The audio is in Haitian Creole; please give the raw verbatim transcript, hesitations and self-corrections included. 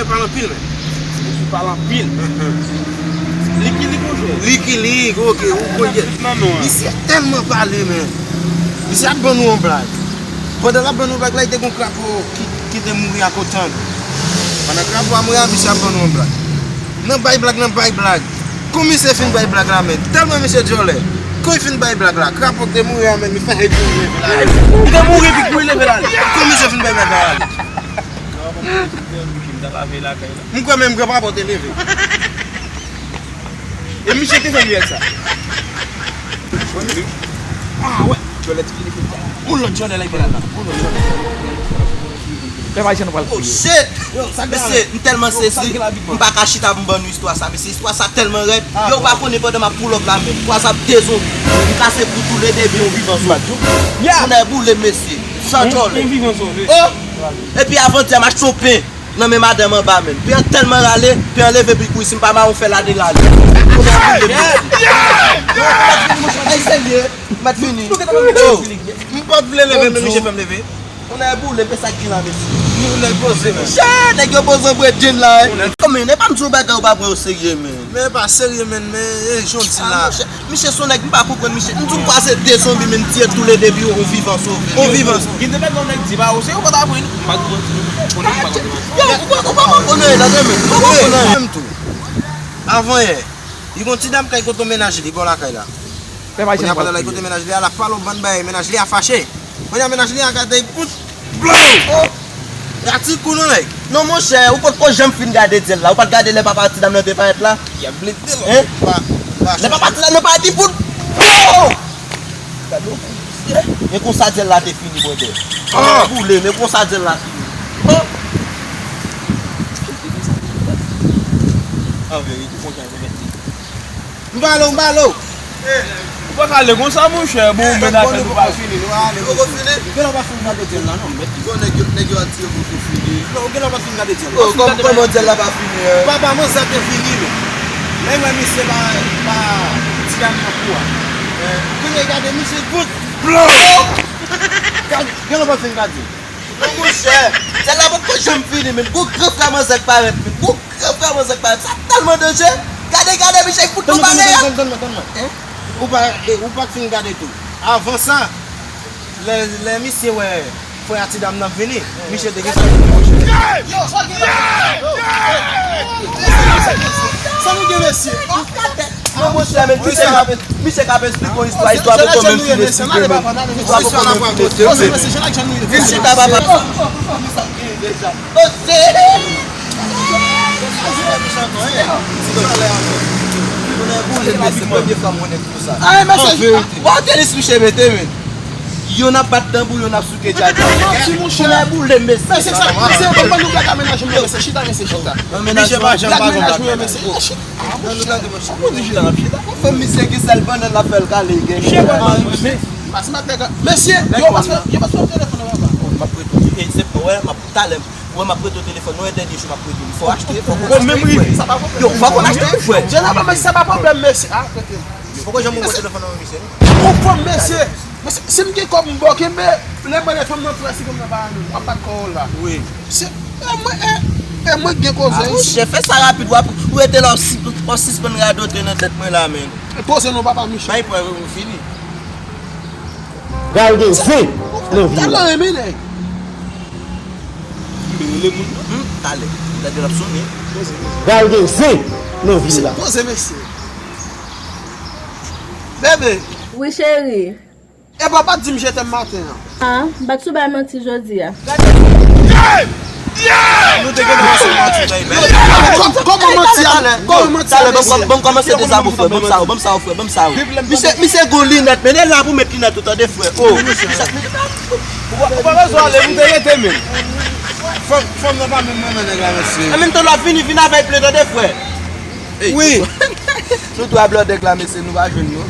Pale anpil, men. Li pale anpil. Li ki li konjè. Li ki li, ok, ou konjè. Misye tèlman pale, men. Misye ap ban nou yon blag. Pandan l ap ban nou blag la, li te gon krapo ki, ki te mouri ak otan. Pandan krapo a mouri a, misye ap ban nou yon blag. Nan bay blag, nan bay blag. Kou misye fin bay blag la, men. Tèlman misye djòlè. Kou li fin bay blag la, krapo ki te mouri a, men, li fè hèk mouri leve la. Li te mouri, pi kou li leve la. Kou misye fin bay blag la, m kwè menm granpapa w te leve. E misye te fè li sa. Ah, wè. Yon lòt djòlè la, yon lòt djòlè. Pèp ayisyen nou pral kriye. Oh shit! Mesye, m tèlman sezi, m pa ka chita pou m ban nou istwa sa, mesye. Istwa sa tèlman rèd. Yo, ou pa konnen pandan m ap pull up la, men. Kwa sa ap dezonbi. M kase kou toulede byen, yon vivan sove. Kounye a boule, mesye. San djòlè. Yon vivan sove. Oh! Epi avantyè, m achte yon pen nan men madanm anba, men. Pen an tèlman rale, pen an leve pi kouri, si m pa mawon fè la derale. Kounye a boule, mesye. Ay, serye, m pa t fini. Oh, m pa t vle leve, men misye fè m leve. Kounye a boule, men sa k gen la, mesye. Nou nèg poze, men. Chè, nèg yo poze bredjenn la, eh. Kòm men, e pa m di yon bagay ou pa pran yo serye, men. Men e pa serye, men, men e jan w di la. Ah, monchè, misye se yon nèg, m pa konprann misye. M di w m kwaze de zonbi, men m tiye toulede, pi yon vivan sove. Yon vivan sove. Gen de bagay yon nèg di ba ou, se yo pa ta pran, m pa t konprann, konnen m pa konprann. Yo, ou pa, ou pa konprann anyen ladan, men. Ou pa konprann anyen. Menm tou. Avan yè, li gon ti dam kay kote yon mennaj li, bò lakay la. Kounye a pandan l al kote mennaj li a, l ap pale yon bann bagay, mennaj li a fache. Kounye a mennaj li a gade, kout, blow! Oh! Gati kou non nèg. Non, monchè, ou potko janm fin gade dyèl la. Ou pa t gade lè papa ti dam nan te parèt la? Y ap blede l. Hein? Pa, pa. Lè papa ti dam nan parèt, li fout, blow! Gade yon kou. Men konsa dyèl la te fini, brother. Ah! Boule, men konsa dyèl la fini. Oh! An verite, konsa se mèt li. M ba l ou, m ba l ou. Ou pa ka ale konsa, monchè. Bon, ou menm afè nou pa fini, nou ale. Poko fini. Ou genlè pa fin gade dyèl la, non, mèt. Bon, nèg yo, nèg yo ap di yo poko fini. Non, ou genlè pa fin gade dyèl la. Oh, kòm, kòman dyèl la pa fini, eh? Papa manzè te fini, men. Lè m wè misye pa, pa ti dam nan kou a. Eh, kounye a gade misye fout. Blo! Gade, genlè pa fin gade. Non, monchè, dyèl la poko janm fini, men. Gwo gran frè manzè k parèt, men. Gwo gran frè manzè k parèt. Sa tèlman danje. Gade, gade, misye fout nou pale a. Tann, tann, tann, tann, tann. Hein? Ou pa, e, ou pa t fin gade tou. Avan sa, lè, lè misye wè frè a ti dam nan vini, misye te gen sa pou di, monchè. Sa nou gen, mesye? Non, monchè, men misye ka, misye ka ap esplike yon istwa, istwa poko menm fini esplike, men. Istwa poko menm fini esplike, men. Vin chita, papa. Ay, mesye, bon, tenis misye mete, men. Youn ap bat tanbou, youn ap souke djadja. Manti, monchè. Kounye a boule, mesye. Mesye, sa, mesye, ban, ban nou blak a mennaj mwen, mesye. Chita, mesye, chita. Blak mennaj mwen, mesye. Chita. Ou di chita n ap chita? Ou fè misye gen sèl bannann l ap fè l kale, gen. Mesye, yo, pase, yo, pase telefòn nan papa. M ap prete w. E, se, wè, m ap, talè, wè, m ap prete w telefòn. Non, e dènye jou m ap prete w. Fò w achte, fò w konn achte, wi, frè. Yo, fò w konn achte, wi, frè. Jenaba, men sa pa pwoblèm, mesye. Ah, prete m. Yo, poko janm ou pran telefòn nan men misye, non. Ou fanm, mesye. Mesye, si m gen kòb, m ba w, kenbe. Lè m wè fanm nan presi, fanm nan pa renmen m, w ap bat kò w la. Wi. Se, e mwen, e, e mwen k gen koze isi. Ah, monchè, fè sa rapid, w ap, ou rete la, w ap si-, w ap sispann radote nan tèt mwen la, men. Poze non, papa Michel. Bay pwen, ou fini. Pral gen zen nan vi la. Tèlman renmen nèg. Rele moun nan. Hmm, talè. Gade l ap sonnen. Pral gen zen nan vi la. Poze, mesye. Bebe. Wi, cheri. Epa, w pa t di m je t'aime maten an. Ah, m pa t sou bay manti jodi a. Nou te gentan ranse manti, baby. Kòman manti a? Kòman manti a, mesye? Bon, bon, kòmanse dezabou, frè. Ban m sa yo, ban m sa yo, frè, ban m sa yo. Misye, misye gon linèt, men e la pou met linèt ou, tande, frè. Oh. Ou pa, ou pa bezwen ale, nou te rete menm. Fanm, fanm nan pa menm renmen nèg la, mesye. E menm tan l ap vini, vin avèk plen, tande, frè. Wi. Nou twa blòdèk la, mesye, nou pa jwenn, non.